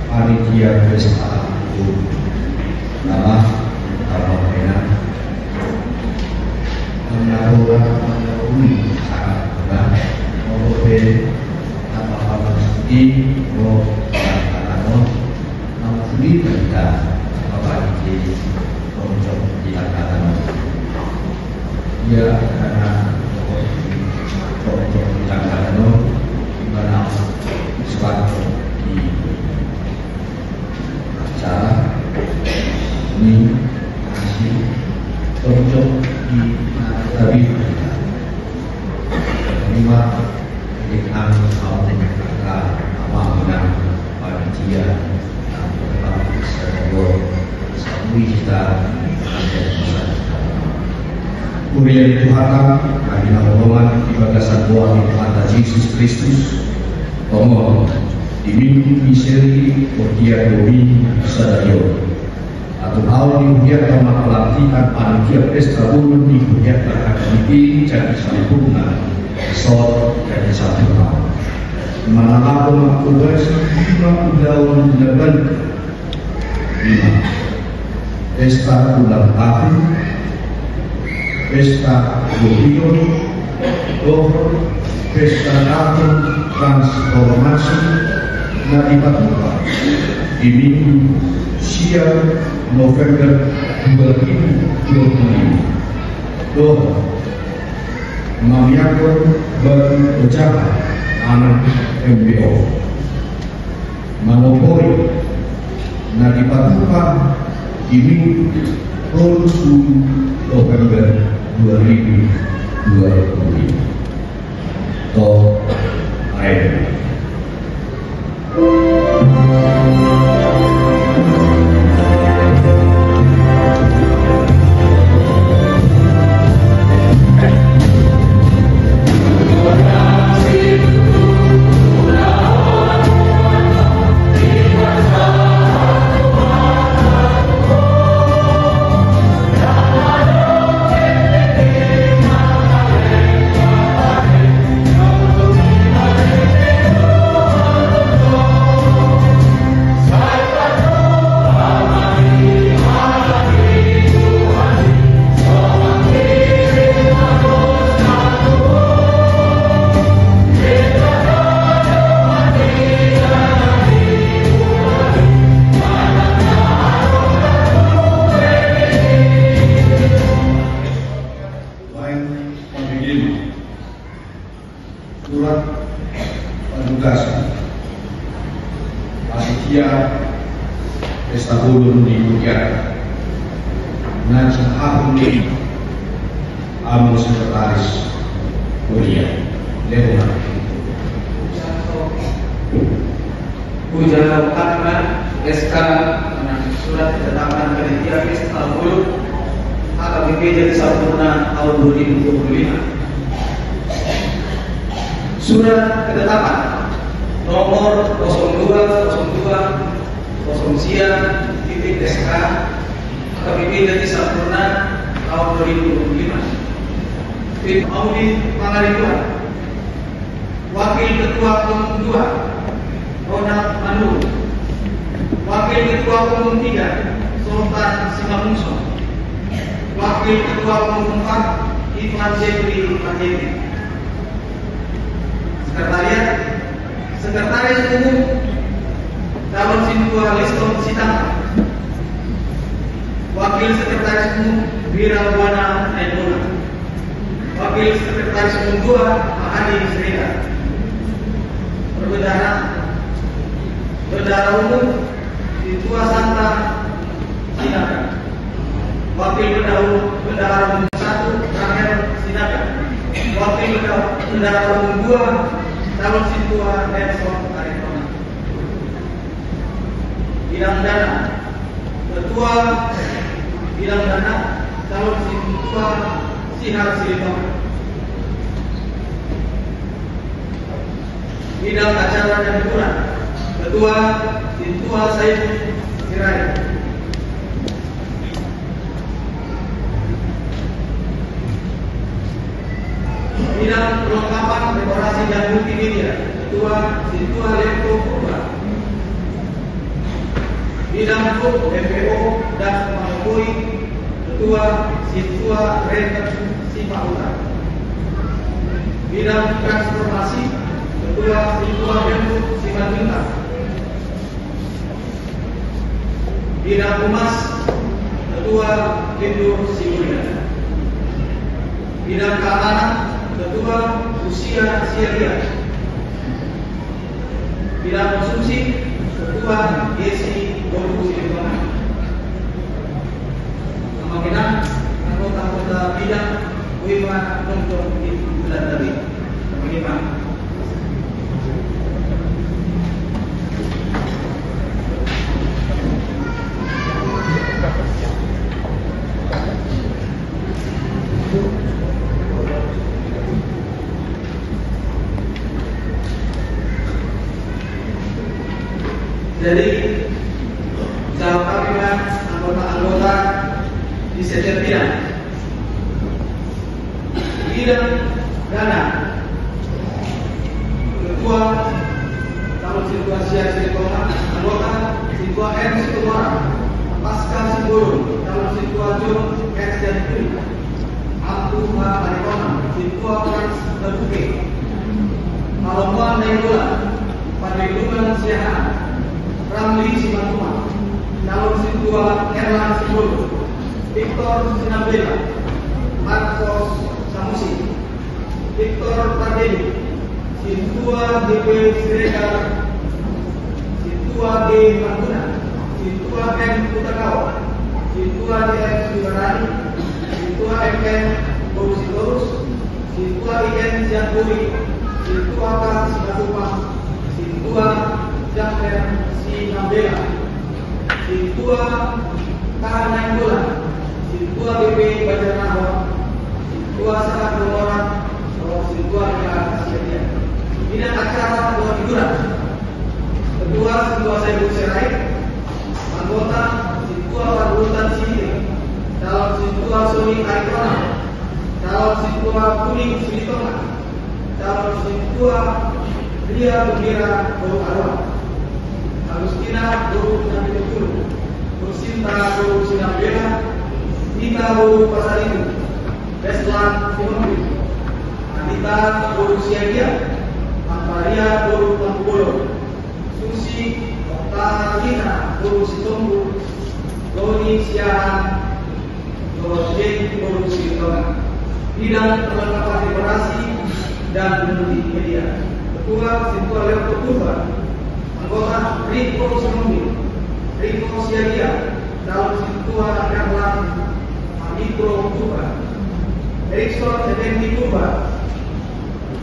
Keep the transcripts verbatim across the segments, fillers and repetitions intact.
Panitia pesta ulang tahun. Nama, nama pena. Nama orang, nama uli, nama orang. Nama orang. Nama orang. Nama uli, nama orang. Ia karena pokok di tangan lo, di mana sebab di acara ini masih tonjok di tapi terima. Jadi kami mau mengatakan apa menang panitia. Huria ni Tuhanta, na hinaholongan di bagasan goar ni Tuhanta Jesus Kristus, tongon di Minggu Misericordiae dua minggu sadari on, atuhaon ni hurianta ma pelantikan panitia pesta bolon ni hurianta HKBP jadi sampurna, sot jadi sampurna. Manang laho mangkobasi lima ulaon na baru. Lima. Pesta ulang tahun, pesta gohion, dohot pesta tahun transformasi na dipatupa di Minggu sia November dua ribu dua puluh lima. Dohot mamiakhon batu ojaha anak M B O. Mangombori na dipatupa di Minggu tolu pulu November dua ribu dua pulu lima. To ae. Surat panugasan panitia pesta bolon ni huria na sahahon ni amang sekretaris huria. Lehona. Ujar karena S K surat ketetapan panitia pesta bolon HKBP jadi sampurna tahun dua ribu dua puluh lima. Surat ketetapan nomor kosong dua kosong dua kosong sia titik S K HKBP jadi sampurna tahun dua ribu dua puluh lima. Tim Audi Pangaribuan. Wakil Ketua Umum dua, Ronald Manurung. Wakil Ketua Umum tiga, Sultan Simangunsong. Wakil Ketua Umum empat, Ivan Jeffrey Marjeti. Sekretariat, Sekretaris Umum, Calon Sintua Liston Sitanggang. Wakil Sekretaris Umum, Wira Buana Nainggolan. Wakil Sekretaris Umum dua, Mahadi Srega. Perbendahara, Bendahara Umum, Sintua Santa Sinaga. Wakil Bendahara, Bendahara Umum satu, Rahel Sinaga. Wakil Benda-, Bendahara Umum dua, Calon Sintua Nelson Aritonang. Bidang Dana, Ketua Bidang Dana, Calon Sintua Sihar Silitonga. Bidang Acara dan Hiburan, Ketua Sintua Saiful Sirait. Bidang Perlengkapan Dekorasi Multimedia, Ketua Sintua Lepto Purba. Bidang Hut M P O dan Manopoi, Ketua Sintua Renner Sipahutar. Bidang Transformasi, Ketua Sintua Menhub Simanjuntak. Bidang Humas, Ketua Lindur Sibulian. Bidang Keamanan, Ketua Usia Siagian. Bidang Konsumsi, Ketua Gesi Boru Siagian. Amang inang, anggota-anggota bidang, boi ma nongtong di bulan tadi. Amang inang. Jadi, jawab kami, Pak, anggota-anggota di setiap bidang. Bidang dana. Ketua, calon Sintua Sia Sitonga, anggota Sintua M Situmorang, Pasca Simbolon, calon Sintua John M Sianipuli, Ampu Maritonang, Sintua Frans Tabuke, Palomoan Nainggolan, Panelungan Siahaan, Ramli Simatupang, calon Sintua Herlan Simbolon, Victor Sinambela, Marcos Samusi, Victor Pardede, Sintua H P Siregar, Sintua G Ragunan, Sintua M Hutagaol, Sintua D M Sibarani, Sintua M N Boru Sitorus, Sintua I N Sianturi, Sintua K Simatupang, Sintua Jaffer Sinambela, Sintua K Nainggolan, Sintua B P Banjarnahor, Sintua Sahat Gomora, Sintua K Siagian. Bidang acara dohot hiburan. Ketua Sintua Saibul Sirait, anggota Sintua Parhutan Sihilir, calon Sintua Soni Aritonang, calon Sintua Kuning Silitonga, calon Sintua Ria Gembira Boru Aruan, Agustina Boru Sinambela Tulu, Lucinta Boru Sinambela, Dita Boru Pasaribu, Beslan Sihombing, Anita Boru Siagian, Amparia Boru Tampubolon, Susi Oktaviana Boru Situmorang, Doni Siahaan, Doni Boru Sitonga. Bidang perlengkapan dekorasi dan multimedia. Ketua Sintua Lepto Purba. Anggota Riko Sihombing, Riko Siagian, calon Sintua Herlan Panitro Purba, Erikson Effendi Purba,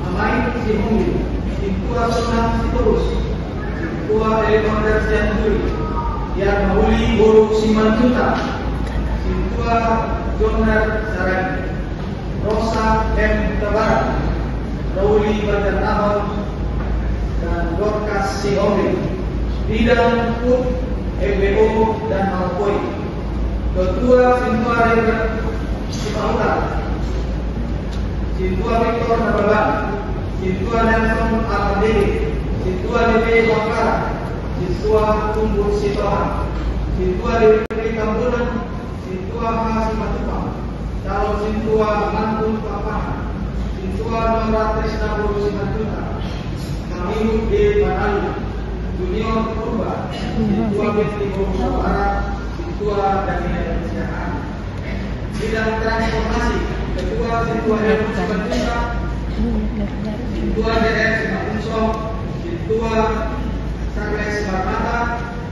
Amai Sihombing, Sintua Sonang Sitorus, Sintua Alexander Sianturi, Jan Mauli Boru Simanjuntak, Sintua Jonar Saragi, Rosa M Hutabarat, Rauli Banjarnahor, dan Dorcas Sihombing, bidang Hut M P O dan Manopoi. Ketua Sintua Renner Sipahutar, Sintua Victor Nababan, Sintua Nelson Apandede, Sintua D P Bakara, Sintua Tumbur Sitohang, Sintua D P Tambunan, Sintua H Simatupang, calon Sintua Mangkun Pakpahan, Sintua Nora Trisna Boru Simanjuntak, Kamiu D Manalu, Junior Purba, Sintua Betty Boru Sabara, Sintua Daniel Siahaan. Bidang transformasi, Ketua Sintua Helmut Simanjuntak, Sintua D M Simanjuntak, Sintua Charles Marmata,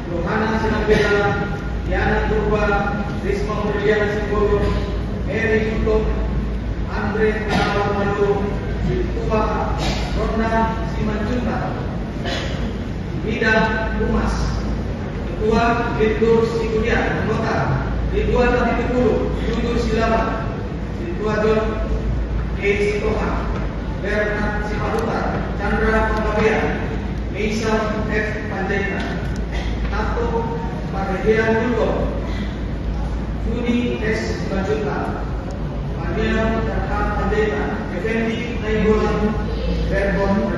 Yohana Sinambela, Diana Purba, Risma Murliana Simbolon, Mary Gultom, Andre Gunawan Malurung, Sintua Ronna Simanjuntak. Bidang Humas. Ketua Lindur Sibulian, anggota Ridwan Nabi Tupulu, Juju Silaban, Sintua John K Sitohang, Bernard Sipahutar, Chandra Panggabean, Meisam F Panjaitan, Tato Pardehian Gultom, Juni S Simanjuntak, Paniam Darha Panjaitan, Effendi Nainggolan, Berbon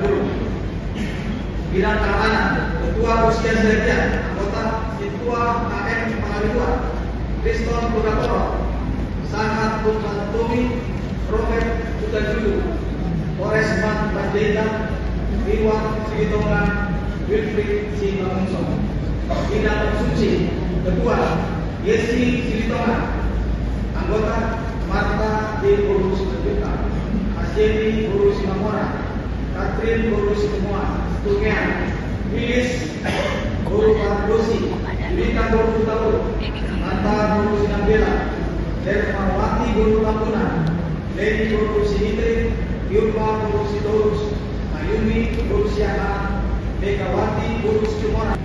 Bintang Keamanan, Ketua Rusia Serbia, anggota Ketua K M Pangaribuan, Kriston Purgatorol, Sahat Tuhan Tommy, Robert Hutajulu, Horesman Panjaitan, Iwan Silitonga, Wilfried Simangunsong. Bintang Konsumsi, Ketua Yesi Silitonga, anggota Marta Tim Urus Kejuta, Asyemi Urus Mamora, Katrin Boru Situmorang, Tungean, Wilis Boru Pardosi, Rita Boru Taur, Nata Boru Sinambela, Dermawati Boru Tambunan, Leni Boru Sinitri, Yurma Boru Sitorus, Mayumi Boru Siahaan, Megawati Boru Situmorang.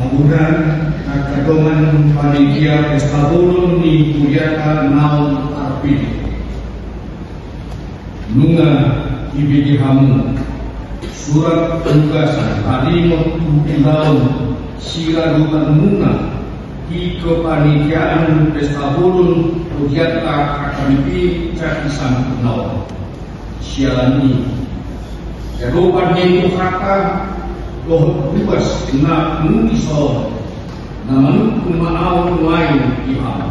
Amuran, angka dongan panitia pesta bolon ni huriata naung tarpilih. Nunga dibege hamu surat penugasan palingot tu ulaon siradotanmuna di kepanitiaan pesta bolon huriata H K B P Candi Sampurna on. Siala ni i, di adopan ni Tuhanta dohot ruas na muli so on, na manungkun ma ahu nuaeng di hamu.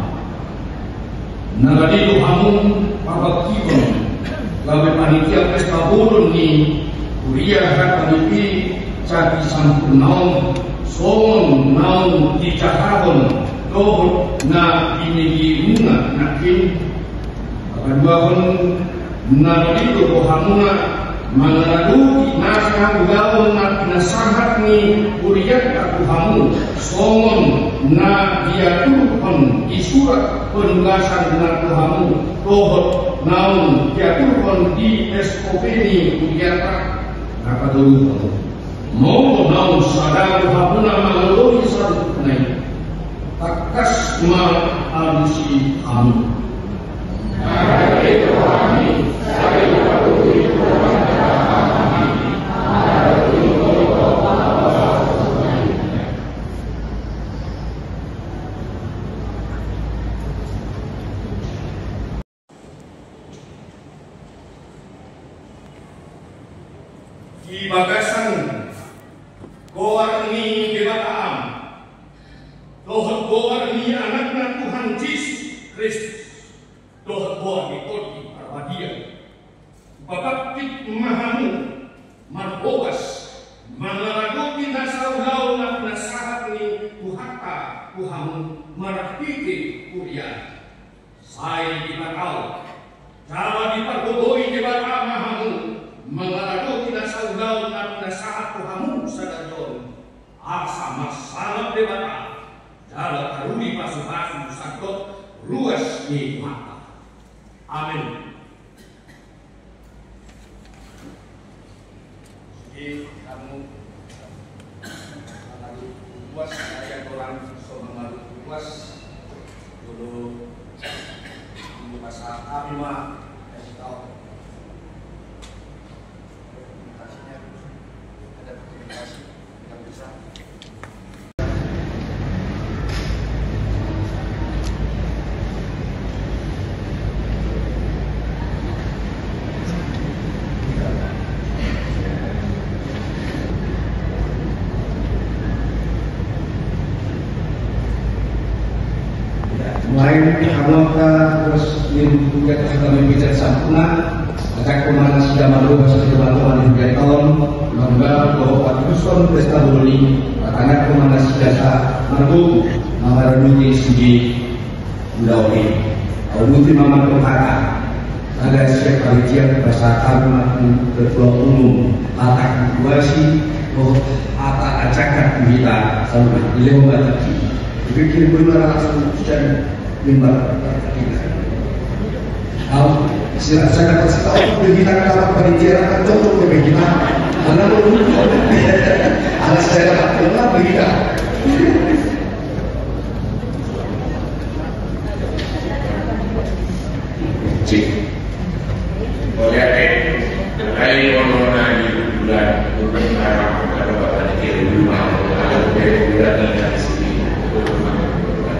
Na dilo hamu pabangkithon gabe panitia pesta bolon ni huria H K B P Candi Sampurna on, songon naung dijahahon dohot na binegemuna nangkin. Paduahon, na dilo do hamuna mangaradopi nasa ulaon na pinasahat ni hurianta tu hamu, songon na diaturhon di surat penugasan na tu hamu, dohot naung diaturhon di S O P ni hurianta. Na patoluhon, molo naung sada do hamuna mangoloi saluhutna i, tangkas ma alusi hamu. Di bagasan goar ni Debata Ama, dohot goar ni Anakna Tuhan Jesus Kristus, dohot goar ni Tondi Parbadia, hupabangkit ma hamu marboas mangaradopi nasa ulaon na pinasahat ni Tuhanta tu hamu marhite huria. Sai dipatau jala dipargogoi Debata ma hamu mangaradopi nasa ulaon na pinasahat tu hamu sadari on, asa marsangap Debata jala taruli pasupasu sandok ruas ni Tuhanta. Amen. Jadi, kamu mangalu buas, saya orang so mangalu buas dulu. Ini masa kami mah kasih tahu. Terima kasihnya. Ada terima kasih. Nuaeng, angka ruas ni huriata H K B P Candi Sampurna, ajakku ma nasida marboas tu Debata Ama di huriata on, mangulahon dohot patuduhon pesta bolon i, patangiangku ma nasida asa margogo mangaradopi sude ulaon i. Ahu boti ma mandok hata, ala sian panitia pasahat ma tu ketua umum, hata situasi, dohot hata ajakan tu hita saluhutna, dilehon ma tingki. Dipikir boi ma langsung sian mimbar. Au, sila, saya dapat setahu, begitu dapat panitia, dapat cocok begitu. Karena mau lupa. Alas saya dapat dengar begitu. Cek. Mauliate, mulai ono na di bulan, bulan Maret, ada bapak di rumah, ada bulan di sini.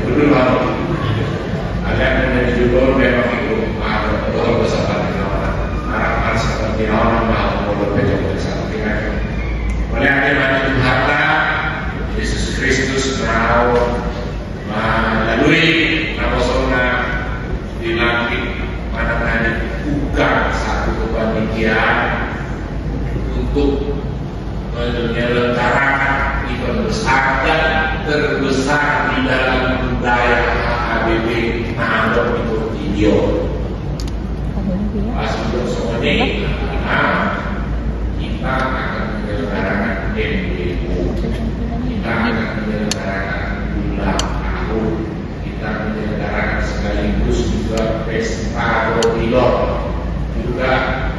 Dulu mau. Ada yang di judul memang itu, ada orang bersama dengan orang. Orang seperti orang mau, kalau beda bersama dengan Mauliate ma di Tuhanta Jesus Kristus na ro melalui naposona di langit, manang na dibuka satu kepanitiaan untuk menyelenggarakan event besar dan terbesar di dalam budaya H K B P na adong di Portibi on. Pas udah songon i, nah, kita akan menyelenggarakan M B O, kita akan menyelenggarakan ulang tahun, kita menyelenggarakan sekaligus juga pesta Dobilor, juga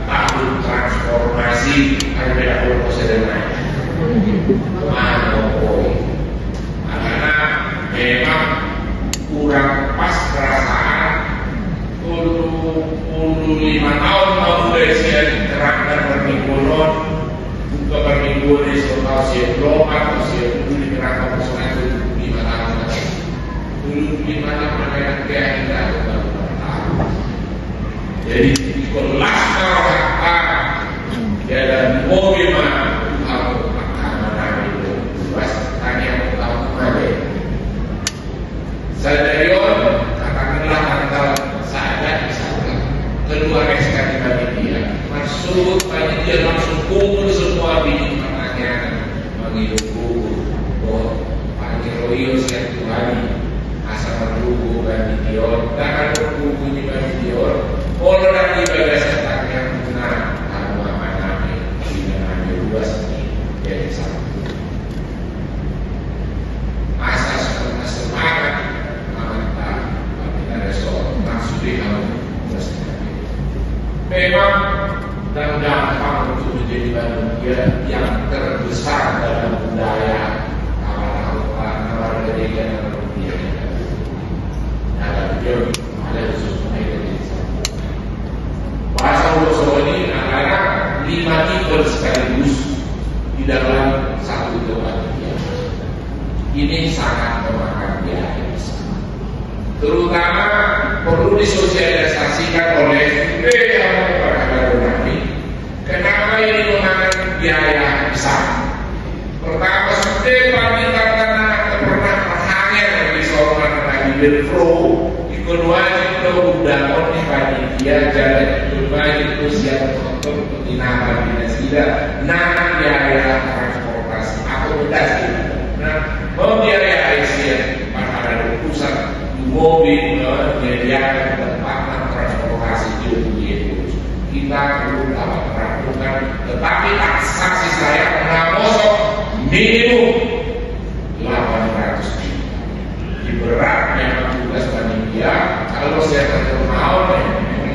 tahun transformasi. Ada beda kalau saya dengar. Mana boy? Karena memang kurang pas perasaan. Tolu pulu lima taon ma mulai sian kerangka parmingguon on, buka parmingguon i so tau sian lomak, sian tolu di kerangka personal tolu pulu lima taon. Tolu pulu lima taon ma dengan keadaan. Jadi, di kelas kau hak, ya, dan mobil ma, Tuhan, hak mana itu, luas, tanya, tahu mana. Sadari on, katakanlah tanggal sada misalkan, keluar S K di panitia. Masuk panitia langsung kumpul semua bini anaknya, mangido kumpul. Oh, pangido-ido sian Tuhan i. Asa marhubung panitia on, dang adong hubung ni panitia on. Olo dang di bagasan tangiang muna, lalu apa nami, di nami ruas ni, jadi satu. Asa semangat, semangat, mantap, tapi ada soal, maksudnya kamu, terus. Memang dang gampang untuk menjadi manusia yang terbesar dalam budaya, apa, apa, apa, apa, budaya, budaya. Nah, tapi dia ada usul, ada usul. Bahasa Solo ini adalah lima tipe sekaligus di dalam satu kepanitiaan. Ini sangat memakan biaya besar. Terutama perlu disosialisasikan oleh sude yang memperhadap kami. Kenapa ini memakan biaya besar? Pertama, sude panitia tanah pernah terhanger di Sorong lagi berpro. Ikut wajib lo udah on di panitia, jadi ikut wajib lo siap nonton penginapan di nasida. Nah, biaya transportasi, akomodasi. Nah, membiayai siap pada urusan mobil, eh, menyediakan tempat transportasi di Ubud. Kita perlu dapat melakukan, tetapi taksasi saya mengamosok minimum delapan ratus juta. Di berat memang tugas panitia, kalau saya terjemahkan,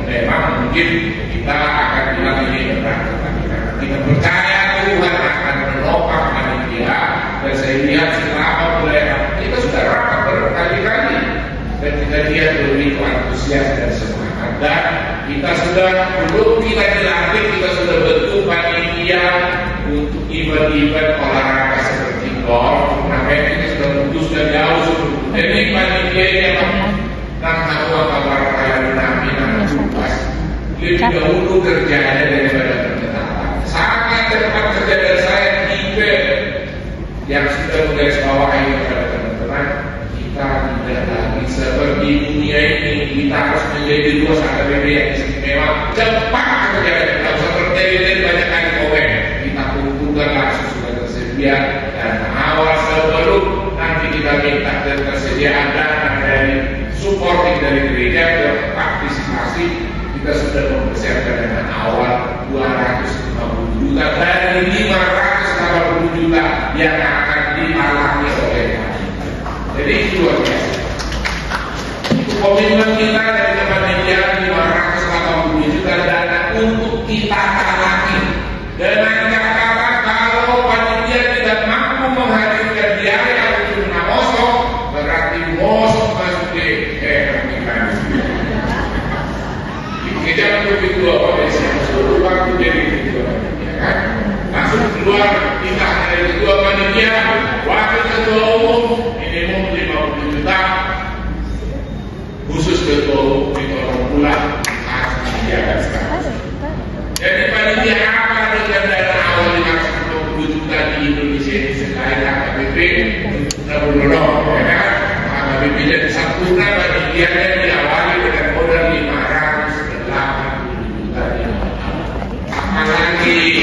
memang mungkin kita akan bilang ini berat, tetapi karena kita percaya Tuhan akan menopang panitia, dan saya lihat selama mulai kita sudah rapat berkali-kali, dan kita lihat begitu antusias dan semangat. Dan kita sudah, belum kita dilantik, kita sudah bentuk panitia untuk event-event olahraga seperti golf, turnamen, kita sudah putuskan jauh sebelum. Jadi panitia ini memang nang hau apa barang kalian nanti nang tugas. Lebih dahulu kerjanya daripada penetapan. Sangat cepat kerja dari saya, tipe yang sudah menggarisbawahi kepada teman-teman, kita tidak lagi seperti dunia ini. Kita harus menjadi dua satu yang istimewa. Cepat kerja, tidak usah bertele-tele banyak kali komen. Kita kumpulkan langsung sudah tersedia dan awal sebelum nanti kita minta ketersediaan dana dari supporting dari gereja ke partisipasi, kita sudah mempersiapkan dana awal dua ratus lima puluh juta dari lima ratus delapan puluh juta yang akan dialami oleh kami. Jadi itu luar biasa. Itu komitmen kita dari kepanitiaan lima ratus delapan puluh juta dana untuk kita alami. Dengan catatan kalau panitia tidak mampu menghadirkan biaya untuk mengamosok, berarti mosok masuk di, eh, Kemudian ketua panitia, waktu jadi ketua panitia, ya kan? Langsung keluar titah dari ketua panitia, wakil ketua umum minimum lima puluh juta, khusus ketua umum ditolong pula, harus disediakan sekarang. Jadi panitia apa dengan dana awal lima ratus lima puluh juta ini Sabun dulu, ya kan? Nah, tapi bisa disempurna, panitia diawali dengan modal lima ratus delapan puluh juta. Apalagi